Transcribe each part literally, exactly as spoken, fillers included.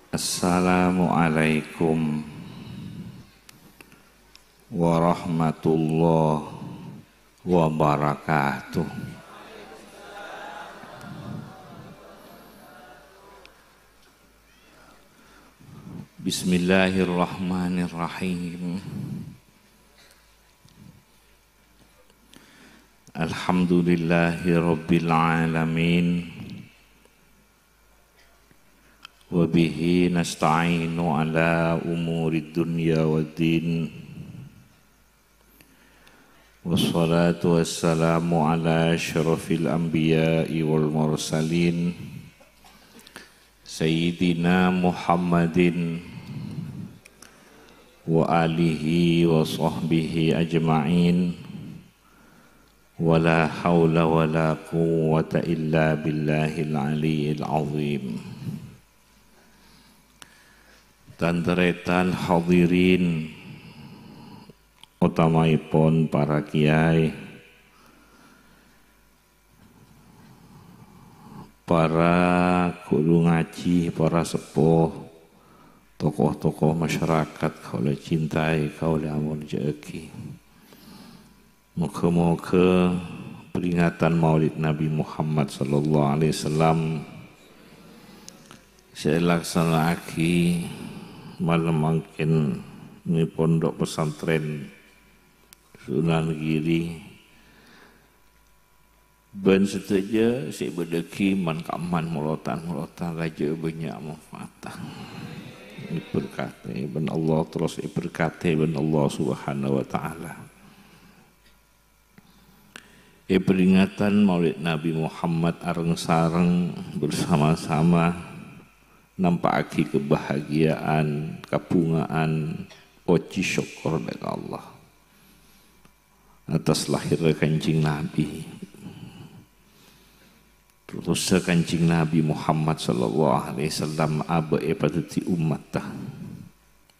Assalamualaikum warahmatullahi wabarakatuh. Bismillahirrahmanirrahim. Alhamdulillahi rabbil alamin. Wa bihi nasta'inu ala umurid dunya wad din. Wassalatu wassalamu ala asyrafil anbiya'i wal mursalin, Sayyidina Muhammadin wa alihi wa sahbihi ajma'in. Wa la haula wa la quwwata illa billahil aliyyil azim. Tan-tarètan hadirin, otamaèpon para kèyaè, para ghuru ngajhi, para seppo, tokoh-tokoh masyarakat kaulâ cintai, kaulâ amoljâ'aghi. Moghâ-moghâ peringatan Maulid Nabi Muhammad sallallahu alaihi wasallam sè èlaksana'aghi malem mangkèn è Pondok Pesantren Sunan Giri bân sadhâjâ sè èbâdâ'aghi man-kamman molotan-molotan rajâ bânnya' manfaatta. Èberkatè bân Allah, terros èberkatè bân Allah Subhanahu wa Ta'ala. È peringatan Maulid Nabi Muhammad areng-sareng bersama-sama nampa'aghi kebahagiaan, kabhungaan, pojhi sokkor dâ' ka Allah atas lahirnya Kanjeng Nabi. Terros Kanjeng Nabi Muhammad sallallahu alaihi wasallam abâ' èpadâddhi ommatta.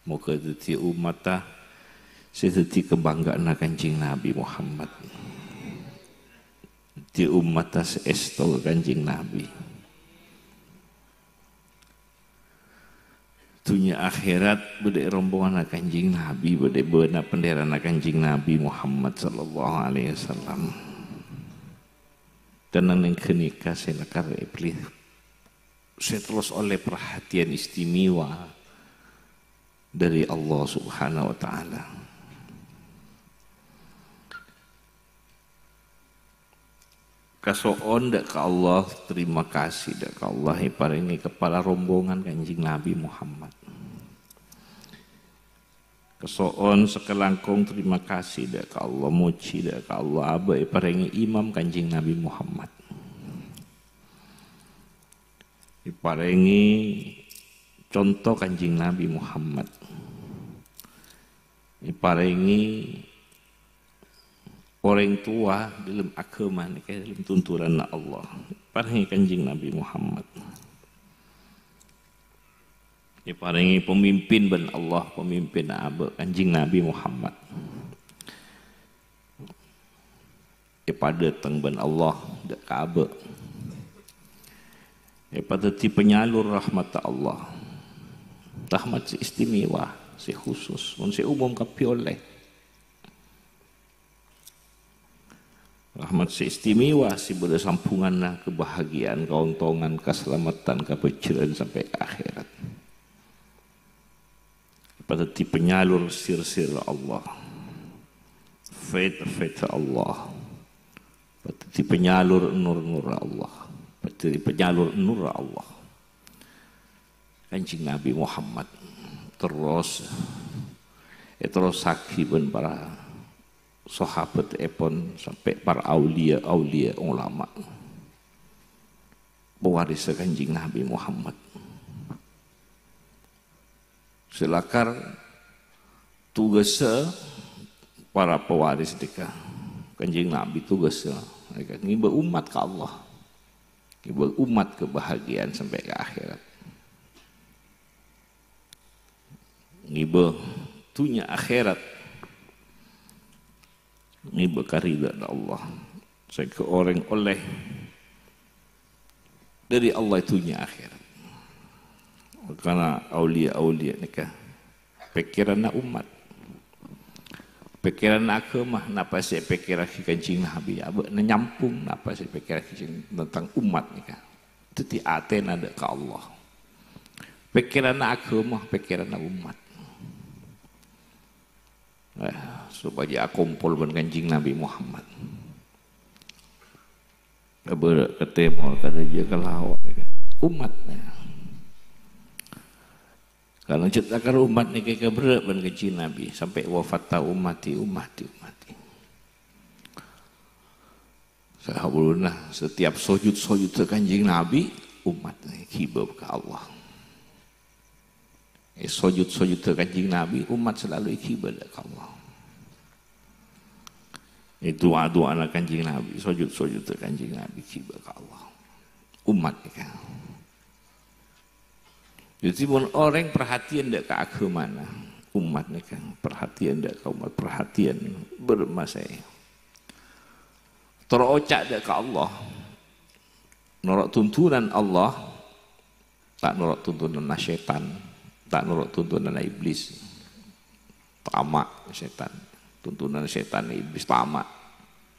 Moghâ dhâddhi ommatta sè dhâddhi kabhângga'anna Kanjeng Nabi Muhammad. Dhâddhi ommatta sè èsto ka Kanjeng Nabi. Dhunnya akhèrat bâdâ è rombonganna Kanjeng Nabi, bâdâ è bâna bhândhèrana Kanjeng Nabi Muhammad sallallahu alaihi wasallam. Tanangneng ghânèka sè lakar èpèlè, sè terros ollè parhatèyan istimewa dâri Allah Subhanahu wa Ta'ala. Kaso'on dâ' ka Allah, terima kasih dâ' ka Allah èparèngè kapala rombongan Kanjeng Nabi Muhammad. Kaso'on sakalangkong terima kasih dâ' ka Allah, mojhi dâ' ka Allah, abâ' èparèngè imam Kanjeng Nabi Muhammad. Èparèngè conto Kanjeng Nabi Muhammad. Èparèngè orèng towa dâlem aghâma nèka, dâlem tunturanna Allah. Èparèngè Kanjeng Nabi Muhammad. Èparèngè pamimpin bân Allah, pamimpin abâ' Kanjeng Nabi Muhammad. Èpadâteng bân Allah dâ' ka abâ'. Èpadâddhi penyalur rahmatta Allah. Rahmat sè istimewa, sè khusus, mon sè umum kabbhi ollè. Rahmat sè istimewa sè bâdâ sambhunganna kebahagiaan, kaontongan, kasalameddhân, kabhâjhrâ'ân sampè' ka akhèrat. Èpadâddhi penyalur sir-sir Allah. Faid-faid Allah. Èpadâddhi penyalur nur-nur Allah. Èpadâddhi penyalur nur Allah. Kanjeng Nabi Muhammad terros èterrossaghi bân para sahabatèpon sampè' para auliya-auliya ulama. Pewarissa Kanjeng Nabi Muhammad. Sè lakar tugassa para pewaris nèka, Kanjeng Nabi tugassa nèka ngibâ ommat ka Allah. Ngibâ ommat kebahagiaan sampè' ka akhèrat. Ngibâ dhunnya akhèrat. Ngibâ karidhâna Allah. Sèngghâ orèng ollè dâri Allah è dhunnya akhèrat. Karna auliya-auliya nèka pèkkèranna ommat. Pèkkèranna aghâma, napa sè èpèkkèraghi Kanjeng Nabi, abâ'na nyambhung napa sè èpèkkèraghi tentang ommat nèka. Dhâddhi atèna dâ' ka Allah. Pèkkèranna aghâma, pèkkèranna ommat. Eh, sopajâ akompol bân Kanjeng Nabi Muhammad. Ka bârâ', ka tèmor, ka dâjâ, ka lao', ommat. Karna cè' takar ommat nèka èkabârâ' bân Kanjeng Nabi, sampè' wafatta ummati, ummati, ummati. Sahabuluna setiap sujud-sujud Kanjeng Nabi, ommat èghibâ ka Allah. Eh, sujud-sujud Kanjeng Nabi, ommat selalu èghibâ ka Allah. Eh, du'a-du'ana Kanjeng Nabi, sujud-sujud Kanjeng Nabi èghibâ ka Allah. Ommat nèka. Dhâddhi, mon orèng perhatian dâ' ka aghâmana, ommat nèka, perhatian dâ' ka ommat, perhatian bârâmma sè. Terro oca' dâ' ka Allah, noro' tuntunan Allah, ta' noro' tuntunanna sètan, ta' noro' tuntunanna iblis. Tama' sètan. Tuntunan sètan iblis tama',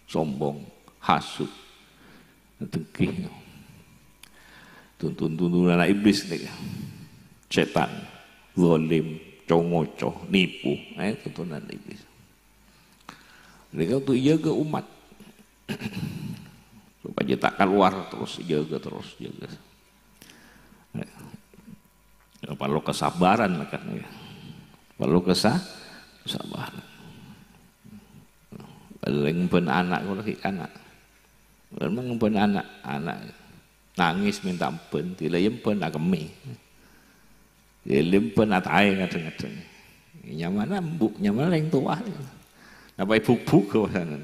sombong, hasut, dengki. Tuntun-tuntunanna iblis nèka. Sètan, zalim, co-ngoco, nipu. Eh, tuntunan iblis. Nèka untuk jâgâ ommat. Sopajâ ta' kalowar terros, jâgâ terros, jâgâ. Ya, parlo kesabaran, kan, ya. Parlo kesa-, kesabaran. Palèng bân ana' kaulâ ghi' ana'. Memang bân ana', ana' nangès mènta ampon, dilâ èampon akemmè. Dilâ èampon ataè kadhâng-kadhâng. Nyamana embu', nyamana orèng towa. Napa èbuk-buk kawasanan.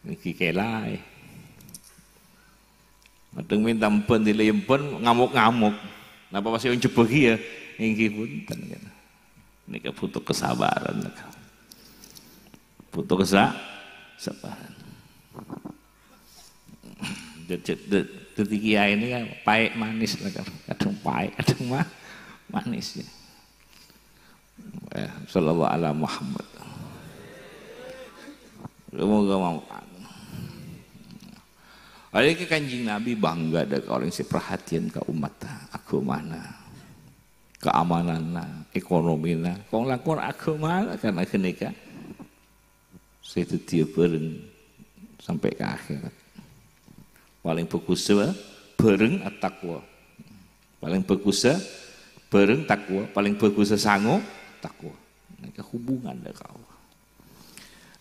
Nèka kèlaè. Kadhâng mènta ampon, dilâ èampon, ngamok-ngamok. Napa pas èonjhâbbhâghi, ya? Èngghi bhunten, kan. Nèka butuh kesabaran, nèka. Butuh kesa-, kesabaran. Dâ-, dâ-, dâ-, dâddhi kiai nèka paè' manès, nèka. Kadhâng paè', kadhâng ma-, manès, ya. Eh, sallallahu ala Muhammad. Moga manfaat. Oleh ka Kanjeng Nabi bangga dâ' ka orèng sè perhatian ka ommatta, aghâmana, kaamananna, ekonomina, kong-langkong aghâmana, karna ghânèka sè dhâddhiyâ bhâreng sampè' ka akhèrat. Palèng bhâghussa bhâreng at-taqwa. Palèng bhâghussa bhâreng taqwa, palèng bhâghussa sango taqwa. Nèka hubungan dâ' ka Allah.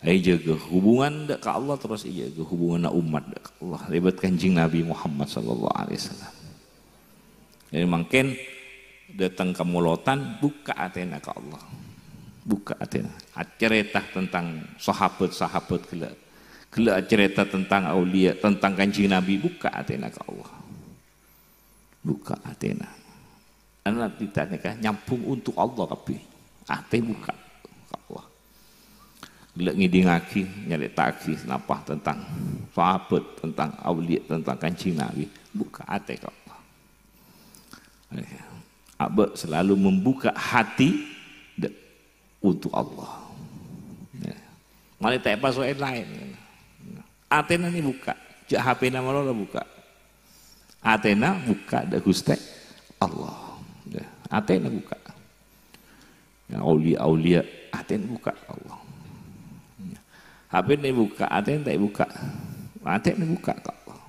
Èjâgâ hubungan dâ' ka Allah, terros èjâgâ hubunganna ommat dâ' ka Allah lèbât Kanjeng Nabi Muhammad sallallahu alaihi wasallam. Jadi mangkèn dâteng ka molotan, bukka' atèna ka Allah. Bukka' atèna. Acarèta tentang sahabat-sahabat ghellâ'. Ghellâ' acarèta tentang auliya, tentang Kanjeng Nabi, bukka' atèna ka Allah. Bukka' atèna. Ana' dhâddhi nèka nyambhung untuk Allah kabbhi. Atè bukka' ka Allah. Ghellâ' ngèdingngaghi, nyarèta'aghi napa tentang sahabat, tentang auliya, tentang Kanjeng Nabi. Bukka' atè ka Allah. Eh, abâ' selalu membuka hati dâ-, untuk Allah. Ya. Malè ta' èpaso'è laèn. Atèna nè bukka'. Jâ' H P-na malolo bukka'. Atèna bukka' dâ' Ghustè Allah. Ya. Atèna bukka'. Ya, auliya-auliya, atèna bukka' ka Allah. Ya. H P-na bukka', atèna ta' bukka'. Atèna bukka' ka Allah.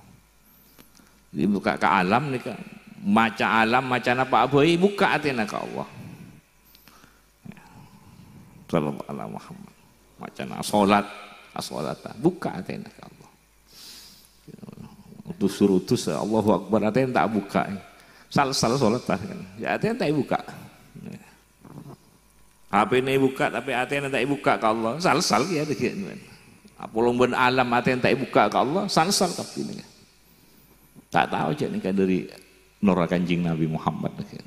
Jadi bukka' ka alam nèka. Maca alam, maca napa bhâi, bukka' atèna ka Allah. Sallallahu ala Muhammad. Macana sholat, as-sholata. Bukka' atèna ka Allah. Udus-udus, Allahu Akbar, atèna ta' bukka'. Sal-sal sholat, kan. Ya, atèna ta' bukka'. H P-na bukka', tapè atèna ta' bukka' ka Allah. Sal-sal, ya, dâggi'. Apolong bân alam atèna ta' bukka' ka Allah, sal-sal kabbhi nèka. Ta' tao jâ' nèka dâri nurra Kanjeng Nabi Muhammad nèka.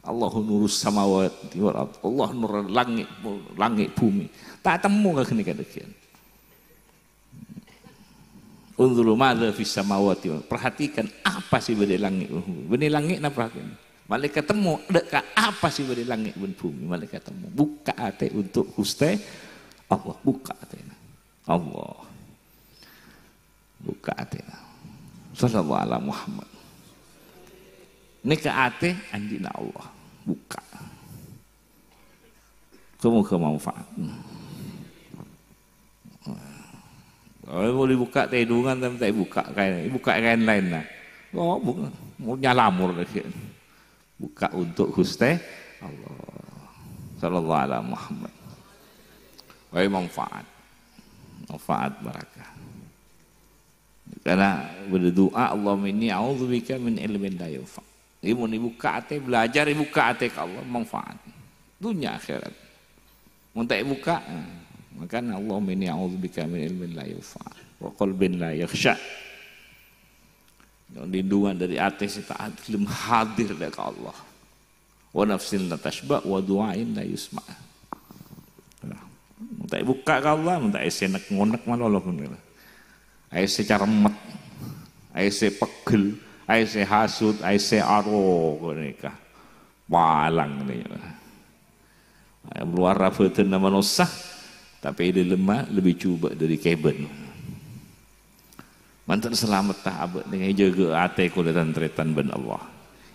Allahu nurus samawati wal ard. Allah nurra langngè', langngè' bhumè. Ta' temmo ka ghânèka dâggi'ân. Unzuru madza fis samawati wal ard. Perhatikan apa sè bâdâ è langngè'. Bânnè langngè'na perhatikan. Malaèkat temmo, dâ' ka apa sè bâdâ è langngè' bân bhumè, malaèkat temmo. Bukka' atè untuk Ghustè Allah, bukka' atèna. Allah. Bukka' atèna. Sallallahu ala Muhammad. Nèka atè andi'na Allah. Bukka'. Moghâ-moghâ manfaat. Oh, mau dibuka tèdungan, tapi ta' èbuka kaèn, èbuka kaèn laènna. Oh, bu-, mau nyalamor lagi. Buka untuk Ghustè Allah. Sallallahu ala Muhammad. Wah, manfaat. Manfaat barakah. Karena bâdâ du'a, "Allahumma inni a'udzubika min ilmin la yanfa'." Jadi, mon èbuka atè, belajar èbuka atè ka Allah, manfaat. Dunya akhèrat. Mon ta' èbuka, eh, makana, "Allahumma inni a'udzubika min ilmin la yanfa', wa qalbin la yakhsya'." Lindungan dâri atè sè ta' gelem hadir dâ' ka Allah. "Wa nafsin la tasyba', wa du'ain la yusma'." Nah, mon ta' èbuka ka Allah, mon ta' èsè nek-ngonek malolo. Èsè caremmet, èsè pegghel, èsè hasut, èsè aro, ghânèka. Palang nèka. Luar bâdânna manossa, tapè è dâlemma lebbi jhubâ' dâri kèbân. Manten salametta abâ' nèka, èjâgâ'â atè kaulâ tan-tarètan bân Allah.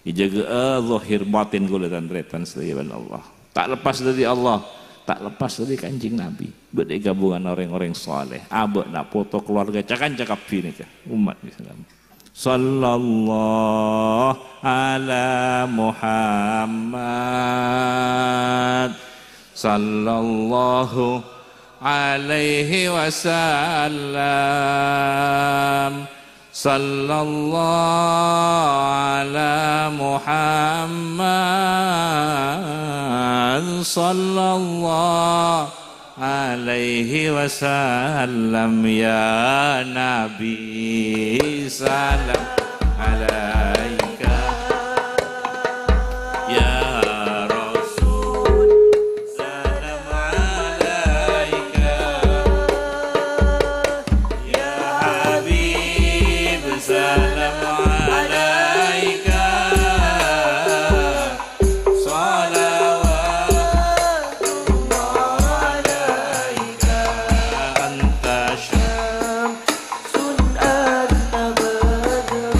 Èjâgâ'â zahir batin kaulâ tan-tarètan sadhâjâ bân Allah. Ta' lepas dâri Allah, ta' lepas dâri Kanjeng Nabi. Bâdâ è ghâbungan rèng-orèng saleh. Abâ'na, poto, kalowarga, ca-kanca kabbhi nèka, ommat Islam. Sallallahu ala Muhammad. Sallallahu alaihi wasallam. Sallallahu ala Muhammad. Sallallahu alaihi wasallam. Ya Nabi, salam alaika. Ya Rasul, salam alaika. Ya Habib, salam alaika. Salawatullah alaika. Anta syamsun, anta badrun.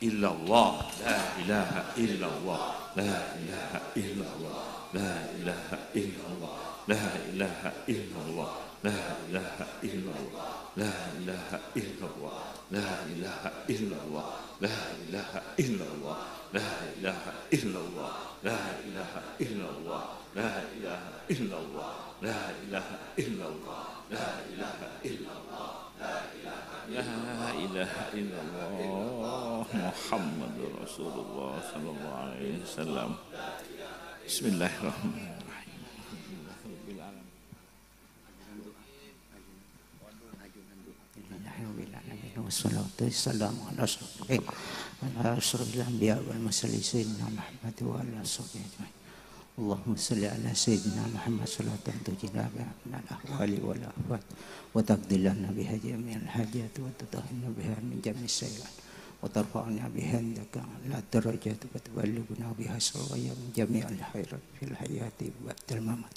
illallah, la ilaha illallah, la ilaha illallah, la ilaha illallah, la ilaha illallah, la ilaha illallah, la ilaha illallah, la ilaha illallah, la ilaha illallah, la ilaha illallah, la ilaha illallah, la ilaha illallah, la ilaha illallah, la ilaha illallah. La ilaha illallah Muhammadur Rasulullah sallallahu alaihi wasallam. Bismillahirrahmanirrahim. Alhamdulillahirabbil alamin. Wassalatu wassalamu ala asyrofil, ala asyrofil anbiya wal mursalin sayyidina Muhammad wa ala sahbihi ajma'in. Allahumma shalli ala sayyidina Muhammad salatan tunjina biha minal ahwali wal afat, wa taqdi lana biha jami'al hajat, wa tutahhirna biha min jami'is sayyi'at, wa tarfa'na biha indaka a'la darajat, wa tuballighuna biha aqsal ghayat min jami'il khairat fil hayati wa ba'dal mamat.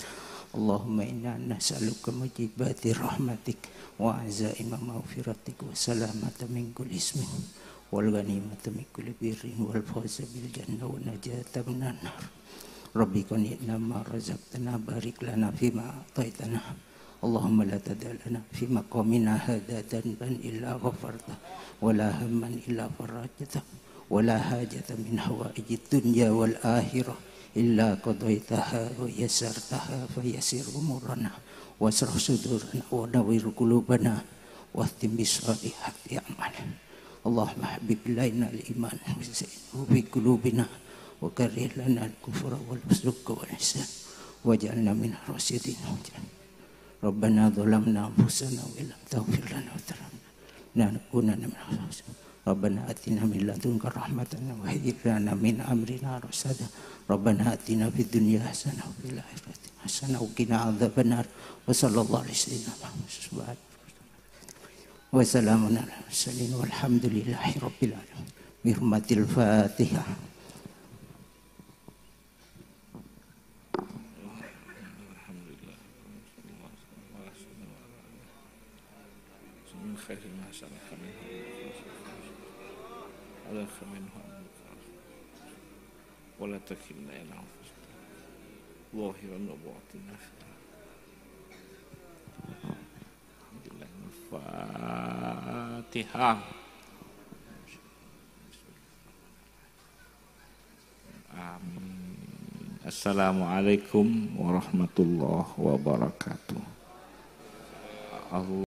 Allahumma inna nas'aluka mujibati rahmatik, wa azaima maghfiratik, wa salamata min kulli ismin, wal ghanimata min kulli birrin, wal fawza bil jannah, wa najata minan nar. Rabbi qani'na ma razaqtana, barik lana fima a'taitana. Allahumma la tada' lana fi maqamina hadza dzanban illa ghafarta, wa la hamman illa farajta, wa la hajata min hawaijid dunya wal akhirah illa qadaitaha wa yassartaha, fa yassir umurana, washrah sudurana, wa nawwir qulubana, wa khtim bis shalihati a'malana. Allahumma habbib ilainal iman wa zayyinhu fi qulubina wa karrih lanal kufra wal fusuqa wal isyan waj'alna minal rasyidin. Rabbana zalamna anfusana wa illam taghfir lana wa tarhamna lanakunanna minal khasirin. Rabbana atina min ladunka rahmatan wa hayyi' lana min amrina rasyada. Rabbana atina fid dunya hasanah wa fil akhirati hasanah wa qina adzabannar. Wa sallallahu ala sayyidina Muhammad. Subhanahu Wa salamun ala mursalin walhamdulillahi rabbil alamin. Bi hurmatil Fatihah. ولا تكلنا إلى أنفسنا ظاهرا وباطنا. Alhamdulillah. Al-Fatihah. Amin. Assalamualaikum warahmatullahi wabarakatuh.